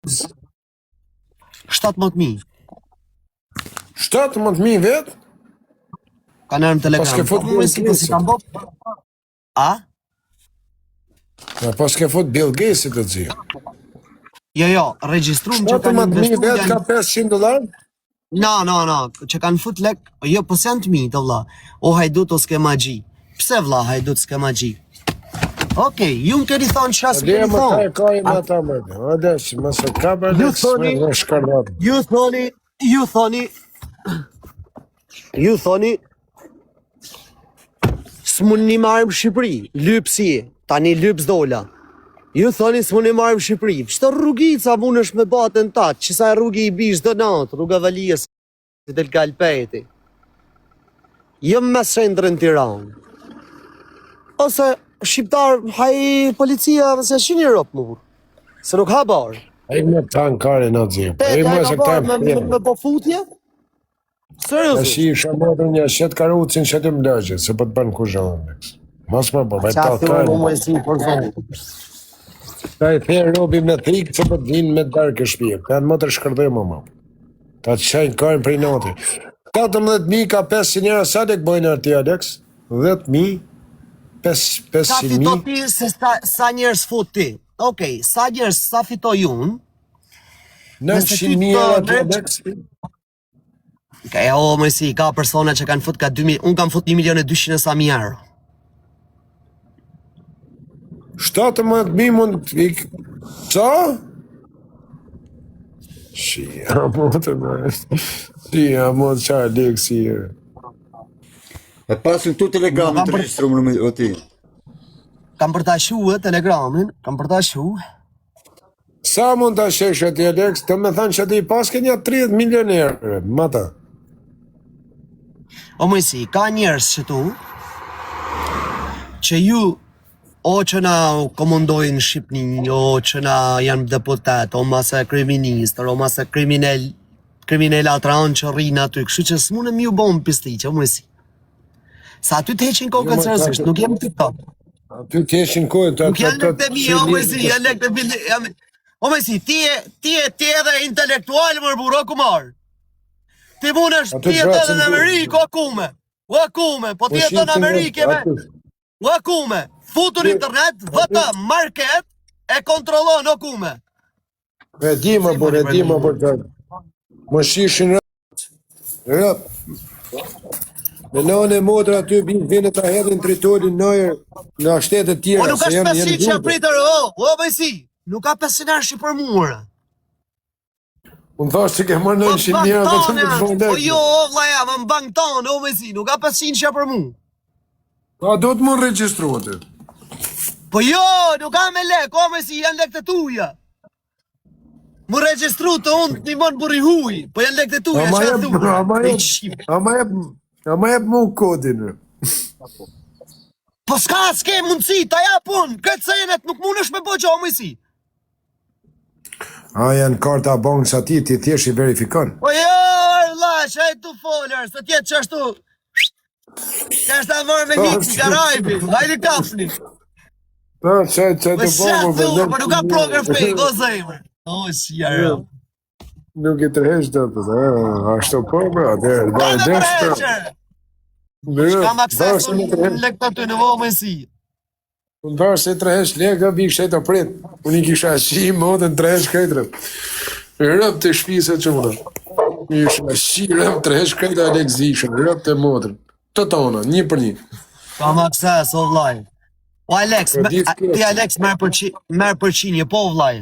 17.000. 17.000 vetë? Kanë ardhur në Telegram. Pas ke fut Po, Bill si, po, si kam bo? A? Ja, pas ke fut Bill Gates të zi. Jo, jo, regjistrum që kanë 17.000 investu vetë janë ka 500 dollar? No, no, no, që kanë fut lek, jo, po s'janë të mi, të vlla. O hajdut o s'ke magji. Pse vlla hajdut s'ke magji? Okej, ju më keni thonë çka s'më Le keni më ka thonë. e ka i me ata më. O desh, mos e ka për Ju Alex, thoni- më dhe shkërdat. Ju thoni, ju thoni, ju thoni, s'mund një marrë në Shqipëri, lypsi, tani lyps dola. Ju thoni s'mund një marrë në Shqipëri, çdo rrugica mund është me ba atentat, që sa rrugi i bi çdo natë, rruga Valies, i del Galpeti. Jo më mes qendrën Tiranë. Ose shqiptar, haj policia, se shini rop më burr. Se nuk ha barë. Ai më tan kare në zi. Te, Ai te, më ka se barë këta. me, me, me po futje? Tash Seriozisht. i isha motrën një shet karucin shet më lagje, se po të bën kuzhon. Alex. Mos më po, Qa ta thua kare. më më si për zonë. Ta i the robi me thikë se po të vinë me darkë e shtëpi. Kanë më të shkërdhej më më. Ta të qajnë karen prej nate. 17.000 ka 500 euro, sa lek bojnë arti Alex? 10.000, Sa 500.000. fito ti se sa, sa njerëz fut ti? Okej, sa njerëz sa fitoj unë? Nëse ti 900.000 të euro aty merr- Alex. Ka e o më si, ka persona që kanë fut ka 2 unë kam fut 1 milion e 200 e sa mijë euro. 17.000 mund të ik... Sa? Shia, mo të më... Shia, mo të qa Alex i erë. E pasim këtu Telegramin Kam të për- regjistruar në o ti. Kam për ta shu e, Telegramin, kam për ta shu. Sa mund ta shesh aty Alex? Të me thënë që ti i paske një 30 milion euro, mata. O më si, ka njerëz që tu, që ju, o që na komandojnë në Shqipëni, o që na janë deputet, o mase kryeministër, o mase kriminel, kriminel atranë që rrinë aty, kështu që s'mundem ju bom pistiqe, o më si. Sa aty të heqin kokën Jo, ma, seriozisht, ka- nuk jam TikTok. Aty të heshin kohën të Nuk janë lekët e mi, o më si, janë lekët e mi, jam... O më si, ti je, ti je, ti je edhe intelektual mër burr, o kumar. Ti mundesh, Aty ti jeton vrasin në Amerikë, o kume. O kume, po ti jeton në Amerikë, me. O kume, futu në internet, vëtë market, e kontrollon o kume. E di më por, e di më por të. Më shishin rëp. Rëp. Me nënë e motra aty bin vinë ta hedhin tritolin në ajër nga shtetet O tjera, nuk se është janë janë 500 që grupe. pritër, o, o më si. Nuk ka 500 euro që për mua. Unë thash që ke marrë Po 900 bank mijë euro vetëm tonë, për të po vënë jo, o vllaja, më në bank tonë, o më si, nuk ka 500 që për mua. Pa do të mund regjistru aty. Po jo, nuk ka me lek, o me si, janë lekët e tuja. Mu regjistru të unë të nimon burri huj, po janë lekët e tuja, Ama që jep, thua? ama E jep, shqip. ama jep, ama jep mu kodin. Po s'ka, s'ke mundësi, ta jap unë, këtë senet nuk mundesh me bo gjë, o me si. A janë karta bankës aty, ti thjesht i verifikon. Po jo, vlla, që e tu folër, se tjetë që ashtu. Që është ta marrë me hik nga rajpi, hajde kafni. Po, çe çe Po të qa po, po, thua, po nuk ka program fake, o zemër. O, si jara. Nuk i tërheq dot, po, e, ashtu po, bro, atëherë, Ka baj me desh, bro. përheqër. Bro, Kam akses bërë se më në tërheq, lekët aty në vogë me si. unë bërë se tërheq lekë, vi kishe të prit. Unë i kisha shi, motën tërheq krejtrën. Rëp të shtëpisë që unë. Isha shi, rëp tërheq krejtë Alex Zishën, rëp të motrën. Të tona, një për një. Kam akses, o vllaj. O Alex, Po, me, di a, ti Alex merr përqi, merr përqinje, po o vllaj.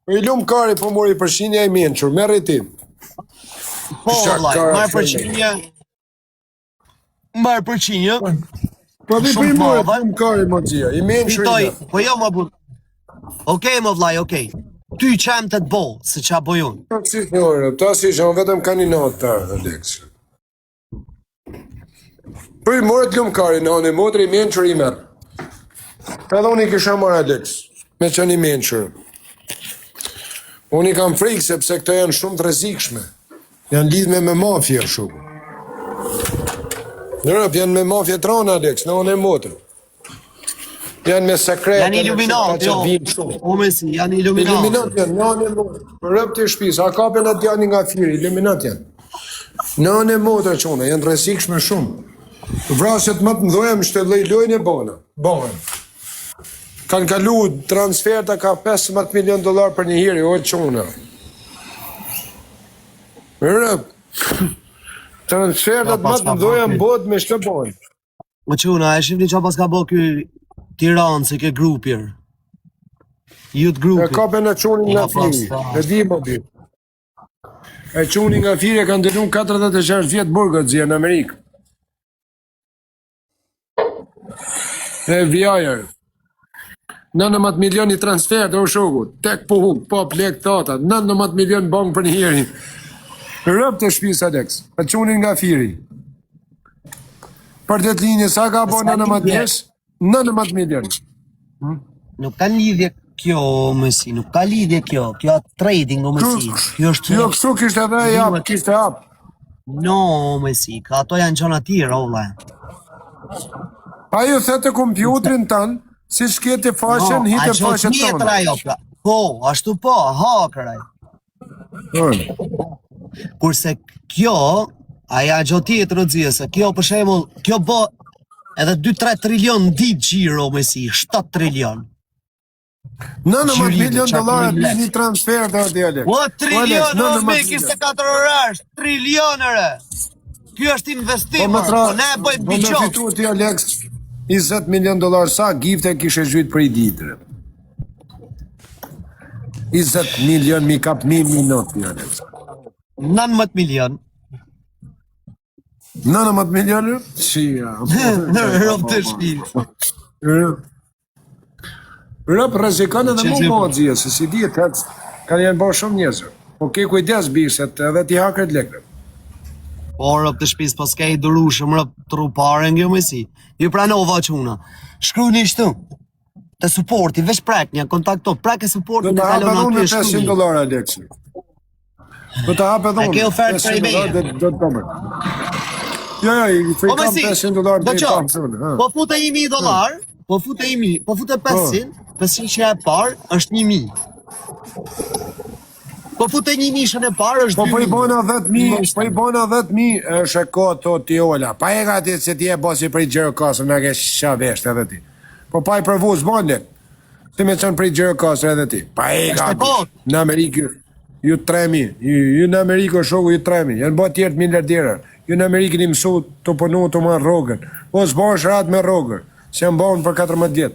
Po i lum kari po mori përqindja i mençur, merri ti. Po o Kisha vllaj, kara merr shumë. përqinje. Merr përqinje. Po vi Shumë për i more, madhe. lum kari mo gjia, i mençur. i Fitoj, da. po jo më burr. Okej më vllaj, okej. Ty qem të të bo, se qa boj unë. Ta si thorë, ta si që unë vetëm ka një natë ta, Alex. Po i morët lum kari në anë e motër i mençur i merr. Edhe unë i kisha marrë Alex, me qenë i mençur. Unë i kam frikë sepse këto janë shumë të rrezikshme. Janë lidhme me mafia shumë. Në rëp janë me mafia trona Alex, në anë e motër. Janë me sekret. Janë iluminati, jo. jo. Vijnë shumë. O Messi, janë iluminati. Iluminat janë, nënë e motër. Rëp të shtëpisë, a kapen atë djalin nga firi, iluminat janë. Nënë e motër çuna, janë të rrezikshme shumë. Vrasjet më të mëdha më shtë lloj lojën e bëna. Bëhen. Kanë kalu transferta ka 15 milion dollar për një herë, o çuna. Rëp. Transfertat Ja, më të pas mëdha ka në botë me shtë bëhen. O çuna, e shihni çfarë pas ka bë ky Tiranë se ke grupir. Ju të E grupit. kapen e çunin nga Ja, pas, firi. ta. E di më bi. E çunin nga firi e kanë dënuar 46 vjet burg atë në Amerikë. E FBI-er. 19 milion i transfer të shoku, tek po huk, po plek tata, 19 milion bank për një njeri. Rëp të shtëpisë Alex, e çunin nga firi. Për det linjë sa ka bo Sa 19 lidhje? vjeç? 19 milion. Nuk ka lidhje kjo Messi, nuk ka lidhje kjo. Kjo trading o Messi. Kjo është Jo, kështu kishte edhe jap, kishte hap. No, Messi, ka ato janë gjëra tjera, o vlla. Pa ju the të kompjutrin tënë, si shke të faqen, No, hi të a gjë faqen tjetër tonë. ajo pra. Po, ashtu po, haker ai. Kurse kjo, aja gjë tjetër o xhia, se kjo për shembull, kjo bë edhe 2-3 trilion ditë xhiro Messi, 7 trilion. 19 Xhirimi, milion çfarë dollar të aty një transfer të aty Alex. O O, Alex, trilion, o 19 me milion. 24 orash, trilion ere. Ky është investim, Po më ore. tra, po ne e bëjmë po më biçok. fitu ti Alex 20 milion dollar sa gifte kishe zhyt për i ditë. 20 milion mi kap mi minut ti Alex. 19 milion. 19 milion? Si ja. Në rob të shtëpisë. Rëp. Rëp rrezikon edhe mu Që- bo xhia, se si dihet hec, kanë janë bërë shumë njerëz. Po ke kujdes bir se të- edhe ti hakret lekët. Po rob të shtëpisë, po s'ke i durushëm rob trupare nga Messi. Ju pranova çuna. Shkruani kështu. Te suporti, veç prek një kontakto, prek e Do suportin të e hap kalon edhe unë aty me e 500 shkruani. dollar Alex. Do të hap edhe E unë. ke ofertë 500 prej meje. dollar Do do të bëj. Jo, jo, i Po frikam Messi, 500 dollar do do qo, të ha. po fute 1000 dollar, po fute 1000, po fute 500, 500 që e parë është 1000. Po fute 1000 e parë është Po po i 2000. bona 10000, po i bona 10000, është e kohë to ti Ola. Pa e ka ti se ti e bosi prej Gjirokastër, na ke sha vesht edhe ti. Po pa i provu s'bon lek. Ti me qenë prej Gjirokastër edhe ti. Pa e ka. Është e kohë. Në Amerikë ju, ju tremi, ju, ju në Amerikë o shoku ju tremi. Janë bërë tjerë miliarderë. Ju në Amerikë ni mësu të punu të marrë rrogën. Po s'bohesh rahat me rrogën, se janë bën për 14 vjet.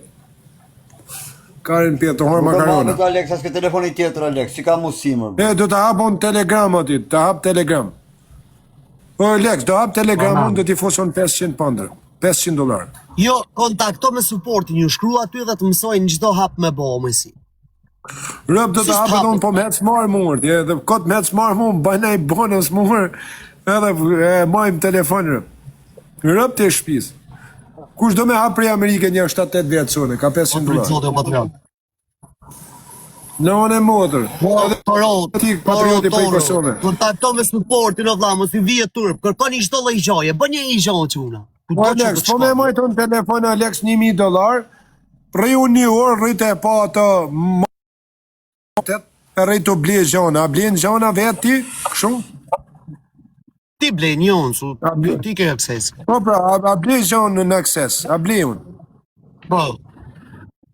Karin pjetë të horë Nuk e makarona. marrë Alex, as ke telefoni tjetër Alex, si ka mundësi më. E, do të hap unë Telegram aty, të hap Telegram. Po, Alex, do hap Telegram, unë do t'i fus unë 500 pandër, 500 dollar. Jo, kontakto me suportin, ju shkru aty dhe të mësojnë çdo hap me bo, Messi. Rëp do Si të hap edhe s'hapet? unë, po më hec marrë mur, ti, edhe kot më hec marrë mur, bëj naj bonus mur, edhe e majmë telefon rëp. Rëp të shtëpisë. Kush do me hap prej Amerike një 7-8 vjetë sone, ka 500 Prit dollar. zoti o patriot. Në onë e motër. Po, Edhe toro, ti toro, patrioti prej toro. Kosove. Kontakto me suportin o vlla, mos i vije turp. Kërkoni çdo lloj gjoje, bën një i gjë çuna. Ku Po do që Alex, do të po me shkoni. majtë unë telefon Alex 1000 dollar, rri unë një orë, rri të e pa ato motet, e rri të ble gjona, a blen gjona vetë ti, kështu? Ti blej një unë, su, A ble- ti ke akses. Po pra, a, a ble gjona në akses, a ble unë. Po,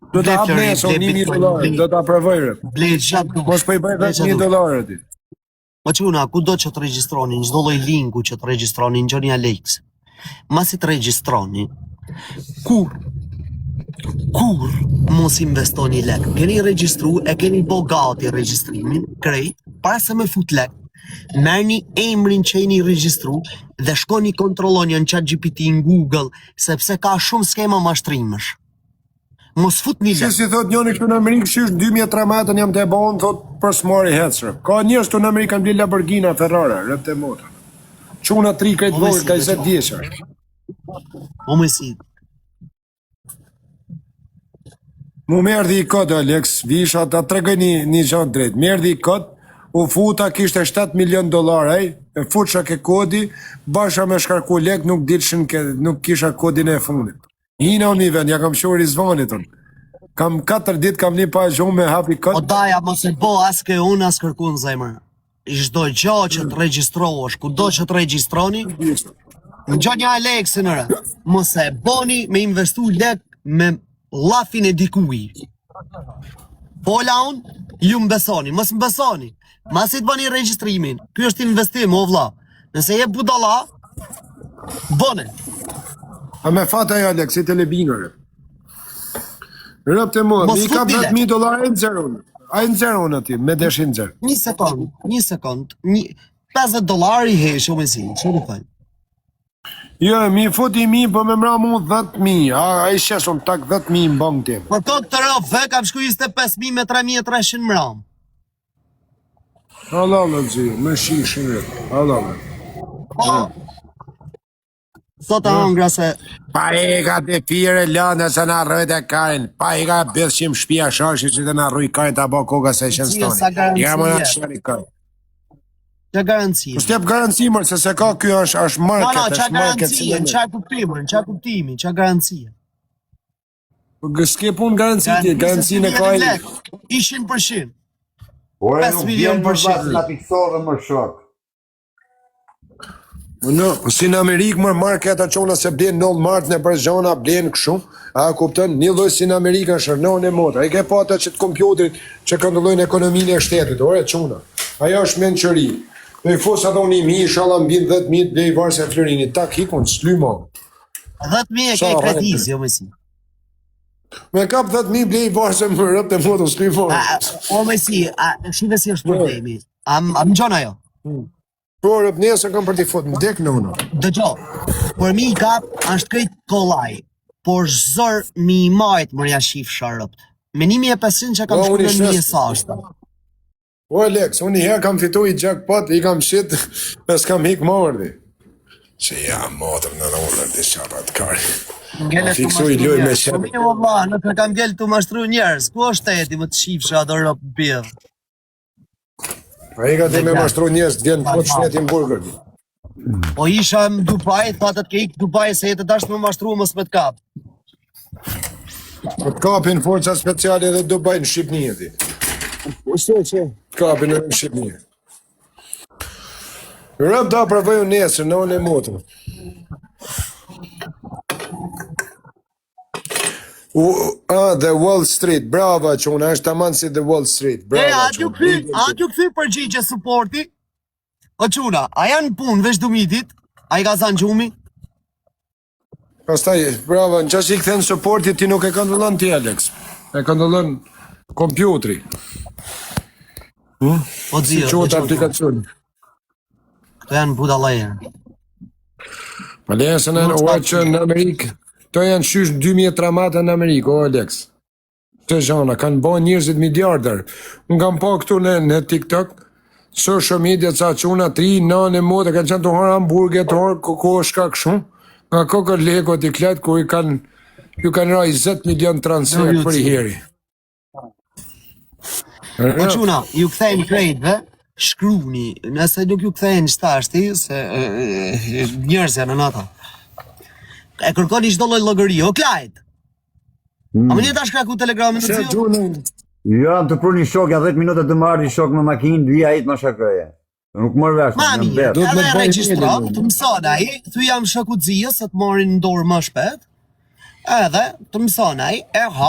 Do të Ble hap flori, nesër ble 1000 Bitcoin, dollar, ble- do ta provoj rë. blej çfarë do. Mos po i bëj Ble 10000 çfarë do. dollar aty. Po çuna, ku do që të regjistroni, në çdo lloj linku që të regjistroni, në gjëni Alex. Masi të regjistroni, kur kur mos investoni lek. Keni regjistru, e keni bo gati regjistrimin, krejt, para se me fut lek, merrni emrin që jeni regjistru dhe shkoni kontrolloni në chat GPT në Google, sepse ka shumë skema mashtrimesh. Mos futni Si lek. si thot njëri këtu në Amerikë, si është 2013 jam të e bon, thot për s'mori hecrë. Ka njerëz këtu në Amerikë kanë blerë Lamborghini, Ferrari, rëp të motra. Çuna tri krejt Po, vogël, me si, ka me 20 vjeçar. O me si, Mu më erdhi i kod Alex, visha ta tregoj një një gjë drejt. Më erdhi i kod, u futa kishte 7 milion dollar ai, e futsha ke kodi, basha me shkarku lek, nuk dilshin ke, nuk kisha kodin e fundit. Hina unë një vend, ja kam shu Rizvanit unë. Kam 4 ditë kam një pa gjumë me hapi O kot. daja, mos e bo as ke unë as kërkun zemër. Çdo gjë që të regjistrohesh, kudo që të regjistroni, në një Aleksin ëre. Mos e boni me investu lek me llafin e dikuj. Fola unë, ju më besoni, mos më besoni. Masi të bëni regjistrimin, ky është investim, o vlla. Nëse je budalla, bone. A me fat ajo Alex, si telebinër. Rëp të mua, Mos mi ka fut bile. 10.000 dollar e nxjerr unë. Ai nxjerr unë aty, me desh i nxjerr. Një sekond, një sekond, një 50 dollar i hesh, o me si, që të thënë? Jo, mi fut i mi, po me mra mu 10.000. A, ai shes unë tak 10.000 në bankë teme. Për këtë të rëfë, kam shku 25.000 me 3.300 mram. Allah Allah zi, më shishin rëp. Allah Allah. Po. Sot e hangra se Pa e ka të fire lëndë se na rrojt e karin. Pa e ka bethshim shtëpia shashi që të na rroj karin ta bë koka se qen Zi, sa stoni. garanci Ja më na je. shari karin. që garancie. Po s'jep garanci më se se ka ky është është No, no, market, qa është market. garancie, në qa kuptimi, në qa kuptimi, qa garancie. Po s'ke pun garanci ti, garancinë e ka ai. Ishin për shin. Ore 5 nuk milion vjen për për vlla se shit. na fiksove më shok. Po No, po si në Amerikë më market ato çona se blen në Walmart në për zona blen kështu. A kupton? Një lloj si në Amerikë është rënon e motra. Ai ke pa ata që të kompjuterit që kontrollojnë ekonominë e shtetit. Ore çuna. Ajo është mençuri. Do i fus ato një mijë, inshallah mbin 10000 blej varse Florini. Tak hikun, s'lymo. 10.000 e Sa ke rrejtë. krediz, jo me si. Me kap 10000 blej varse më rëp të motrës s'lymo. A, o me si, a, shive si është problemi. A, m- a më gjon ajo? Po rëp nesër kam për t'i fut, më dek nëna. Dëgjo, për mi kap është krejt kollaj, por zor mi i majt mërja shif sharëpt. Me 1500 që kam Po, shku unë i në shes. 1000 sa është. O Alex, unë një herë kam fitu i jackpot, i kam shit, e s'kam hik më ordi. Se ja, motër në në të shapa të kari. Ngele tu Fiksu i mashtru loj me njerëz. shep. Po mirë valla, nëse kam ngel tu mashtru njerëz, ku është shteti më të shifsha ato rob bidh? A i ka të me Dhe mashtru njerëz, të vjen po të shtetin burger. Po isha në Dubai, tha të ke ik Dubai se jetë dashtë me mashtru mos me të kap. Po të kapin forca speciale edhe Dubai në Shqipëni e ti. Po she she. Të kapin edhe në Shqipëni. Rëp da provoj unë nesër, në unë e motër. U, a, The Wall Street, brava quna, është taman si The Wall Street, E, brava a t'ju kthy, a t'ju kthy përgjigje suporti? O çuna, a janë në punë veç dumitit? A i ka zanë gjumi? Pastaj, bravo, në qështë i kthen suportit, ti nuk e kontrollon ti, Alex. E kontrollon kompjutri. Po Si xhio, quhet aplikacioni. Këto janë budallëjer. Po le se në Nuk ua s'ka që në Amerikë, to janë shysh 2013 në Amerikë, o Alex. Të zhana, kanë bërë njerëzit miliarder. Unë kam pa këtu në, në TikTok, social media, ca çuna, tri, nënë, motë, kanë qenë të hërë hamburger, të hërë kokoshka, kështu. Nga kokër leko t'i klet, ku i kanë, ju kanë ra 20 milion transfer Jo, ju për i ci. heri. Po çuna, ju kthejmë krejtve, shkruani, nëse nuk ju kthejnë shtashti, se e, e, njerëz janë në ata. E kërkoni çdo lloj llogari, o Klajt. A më një tash kraku Telegramin Se të zio? gjuna, Jo, jam të pru një shok, ja 10 minuta të marrë një shok me makinë, vija ai të më shakëje. Nuk mor vesh, Ma jam mirë, bet. Duhet me edhe të bëj regjistro, mirë, të mëson ai, thuj jam shoku xijës, se të marrin në dorë më shpejt. Edhe të mëson ai, e ha.